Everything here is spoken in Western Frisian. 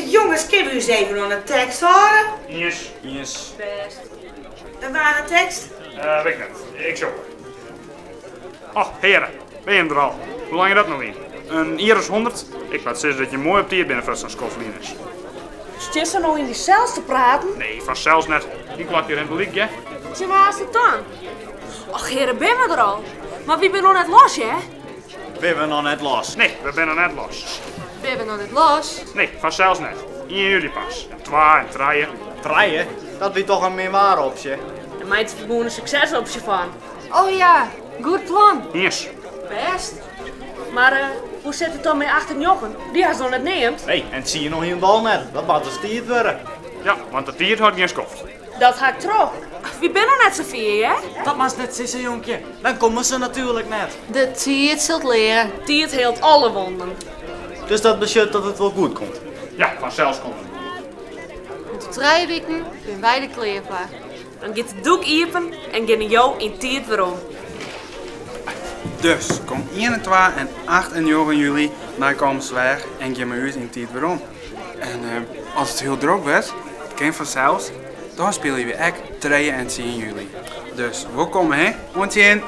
Jonges, kinne we ús even oan de tekst hâlde? Iens. Iens. Bêst. En wa hat tekst? Wit ik net. Ik sjoch wol. Och, heare, binne jim der al? Hoe lang is dat no lyn? In jier as hûndert? Ik moat sizze dat jim moai op tiid binne foar sa'n skoft lyn is. Stiest no yn dysels te praten? Nee, fansels net. Dy klokje rint gelyk, hear. Tsjin wa is it dan? Och, heare, binne we der al? Mar wy binne noch net los, hear. Binne we noch net los? Nee, we binne noch net los. Binne we noch net los? Nee, fansels net. Ien july pas. En twa en trije. Trije? Dat wie toch in min waar opsje? Dêr meitsje we gewoan in suksesopsje fan. Oh ja, goed plan. Iens. Bêst. Mar hoe sit it dan mei acht en njoggen? Dy hast noch net neamd. Nee, en tsien noch hielendal net. Dat moat ris tiid wurde. Ja, want de tiid hâldt gjin skoft. Dat ha ik troch. Wy binne noch net safier, hear. Dat moatst net sizze, jonkje. Dan komme se natuerlik net. De tiid sil 't leare. Tiid heelt alle wonden. Dus dat besjut dat it wol goed komt? Ja, fansels komt it goed. Oer trije wiken binne wy der klear foar. Dan giet de doek iepen en geane jo yn tiid werom. Dus kom ien en twa en acht en njoggen july nei Kollumersweach en gean mei ús yn tiid werom. En as it hiel drok wurdt, dat kin fansels, dan spylje we ek trije en tsien july. Dus wolkom hè, oant sjen!